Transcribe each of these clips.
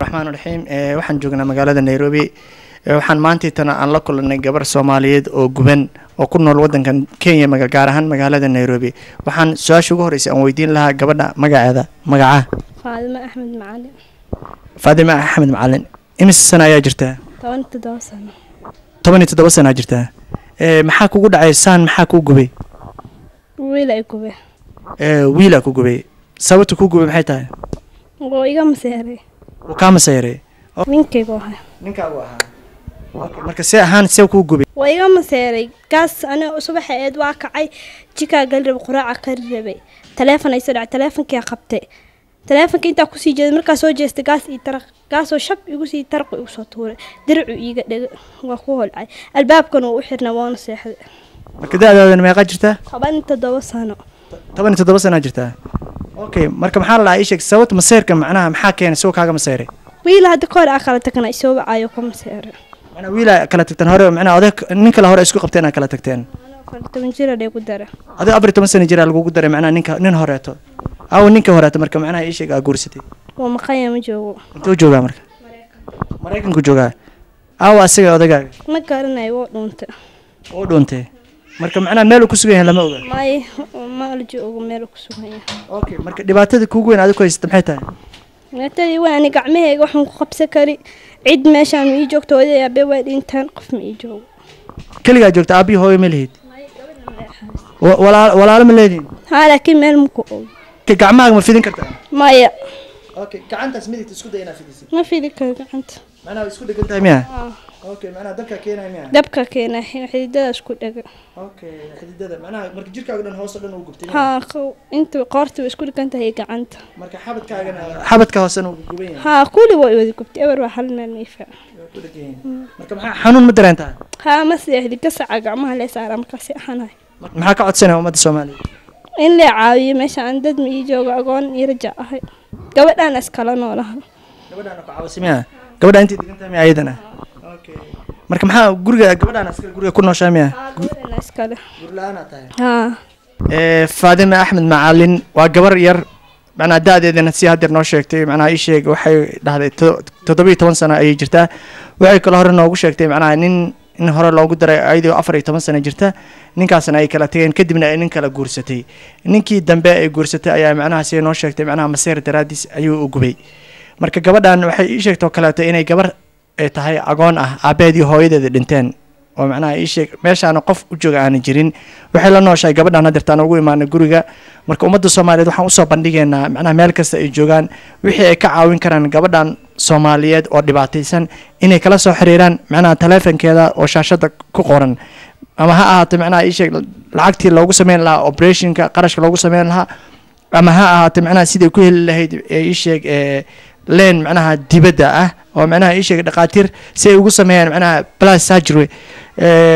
Raxmaan raxiim. Waxaan joognaa magaalada Nairobi. Waxaan maantaytana aan la kulanay gabar Soomaaliyeed oo guban oo ku nool wadankan Kenya, gaar ahaan magaalada Nairobi. Waxaan su-aasha ugu horreysay aan weydiin lahaa gabadha magaceeda. Magaca? Faadimo Axmed Macalin. Faadima Axmed Macalin, imise sana ayaa jirtaa? 17 sano. 17 sana jirtaa. Maxaa kugu dhacay saan? Maxaa kuu gubay? Wiil ay gube. Wiilaa ku gubay. Sababta kuu gubay maxay tahay? Wuu iga maseeray. Wuu kaa masayray? Ninkaygu ahaa. Ninkaagu ahaa. Okay, marka see ahaan see kuu gubay? Waa iga maseeray. Gaas aniga subaxa eed waa kacay, jikaa gali rabay, quraaca kari rabay, taleefon ay soo dhacay, taleefonkii qabtay. Taleefonka intaa kusii jeeday, markaa soo jeestay, gaas ii taraq, gaasoo shab igu sii taraqu igu soo tuuray, diricu iiga dhegay, waa ku holcay. Albaabkan wuu u xirnaa, waana seexday. Marka da-daadana meeqaa jirtaa? 17 sano. 17 sanaa jirtaa. Okay, marka maxaa la dhahaa, ii sheeg sababta maseyrka, macnaha maxaa keenay isagoo kaaga maseyray? Wiil hadda ka hor aa kala tagna isoo wacayo ka maseeray. Macnaha wiilaa kala tagteen hore, macnaha oday nin kale hore isku qabteen aa kala tagteen? 14 jir aa ku dara. Adigo 14 sano jiraa lagugu daray, macnaha ninka nin horeeto. Aawo ninka horeeto marka, macnaha ii sheeg aa guursatay? Waa maqanya, ma joogo. Intuu joogaa marka? Maraykanku joogaa. Aawo asaga odagaaga? Ma garanayo, wuu dhuuntay. Oo dhuuntay. Marka macnaha meel uu ku sugan yahay lama oga? May, ma la joogo, meel ku sugan yahay. Okay, marka dhibaatada kuugu weyn adiga ku haysata maxay tahay? Dhibaatadii waa ani gacmahayga waxaan ku qabsan kari. Cid meeshaan ma ii joogto, hooyaday aabe waa dhintaan, qof ma ii joogo. Keligaa joogta? Aabbihi hooyo ma lihid? Walaalo ma leedihin? Haa, laakiin meel ma ku og. Okay, gacmahaaga ma fidin kartaa? Maya. Okay, gacantaas midigta isku day inaad fidisid. Ma fidi karo gacanta. Macnaha isku dhegan tahay miya? Haa. Okay, macnaha dabkaa keenaya miya? Dabka keena, xididada isku dhega. Okay, xididada. Macnaha marka jirkaaga dhan hoos oo dhan uu gubtay miya? Haa, inta qoorta way isku dhegan tahay gacanta. Marka xabadkaagana, xabadka hoosena uu guban yahay? Haa, kulli waa wada gubtay, eber waa hal meel ma ii fiican. Waa ku dhegan yihiin. Marka maxaa, xanuun ma dareentaa? Haa, ma seexdi, gasaca gacmaha lee saaraa markaa seexanahay. Marka maxaa ka codsanaya ummadda Soomaaliya? In la caawiyo. Meesha aan dad ma ii joogo, agoon iyo raja ahay, gabadhaan iskala noolaha. Gabadhaan ku caawisa miya? Gabadhaan intay degan tahay miya ayadana? Okay, marka maxaa guriga gabadhaan askale guriga ku nooshaa miya? Haa, gabadhaan iskale. Guri la-aan tahay? Haa. Faadime Axmed Macalin waa gabar yar, macnaha da-deedana si haddeer noo sheegtay, macnaha ii sheeg waxay dhahday 17 sano ayay jirtaa. Waxay kaloo hore noogu sheegtay macnaha nin in hore loogu daray ayadoo 14 sano jirta, ninkaasna ay kala tageen, kadibna ay nin kala guursatay. Ninkii dambe ay guursatay ayaa macnaha siday noo sheegtay macnaha maseer daraadiis ayuu u gubay. Marka gabadhan waxay ii sheegtoo kaleeto inay gabar ay tahay agoon ah, aabaheed iyo hooyadeeda dhinteen, oo macnaha ii sheeg meeshaana qof u jooga aanan jirin. Waxay la nooshahay gabadhan hadeertaan ugu imaanay guriga. Marka ummadda Soomaaliyeed waxaan usoo bandhigaynaa macnaha meel kasta ay joogaan wixii ay ka caawin karaan gabadhan Soomaaliyeed oo dhibaataysan inay kala soo xiriiraan macnaha taleefankeeda oo shaashada ku qoran, ama ha ahaato macnaha ii sheeg lacagtii loogu sameyn lahaa operationka, qarashka loogu sameyn lahaa, ama ha ahaato macnaha siday ku heli lahayd ee ii sheeg ee leen macnaha dibadda ah oo macnaha ii sheeg dhaqaatiir si ay ugu sameeyaan macnaha plastic surgery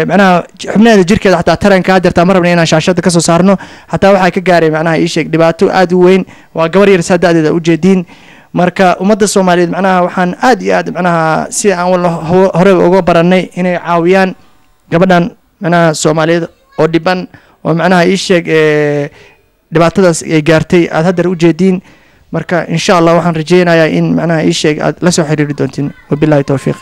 macnaha xubnaheeda jirkeeda, xataa taranka hadeertaa ma rabna inaan shaashada kasoo saarno. Xataa waxaa ka gaaray macnaha ii sheeg dhibaato aad u weyn. Waa gabar yar saa da-deeda ujeediin. Marka ummadda Soomaaliyeed macnaha waxaan aad iyo aad macnaha si aan horeba uga baranay inay caawiyaan gabadhan macnaha Soomaaliyeed oo dhiban oo macnaha ii sheeg dhibaatadaas ay gaartay aad haddeer ujeediin. Marka insha Allah waxaan rajeynayaa in macnaha ii sheeg aad la soo xiriiri doontiin. Wabillahi towfiiq.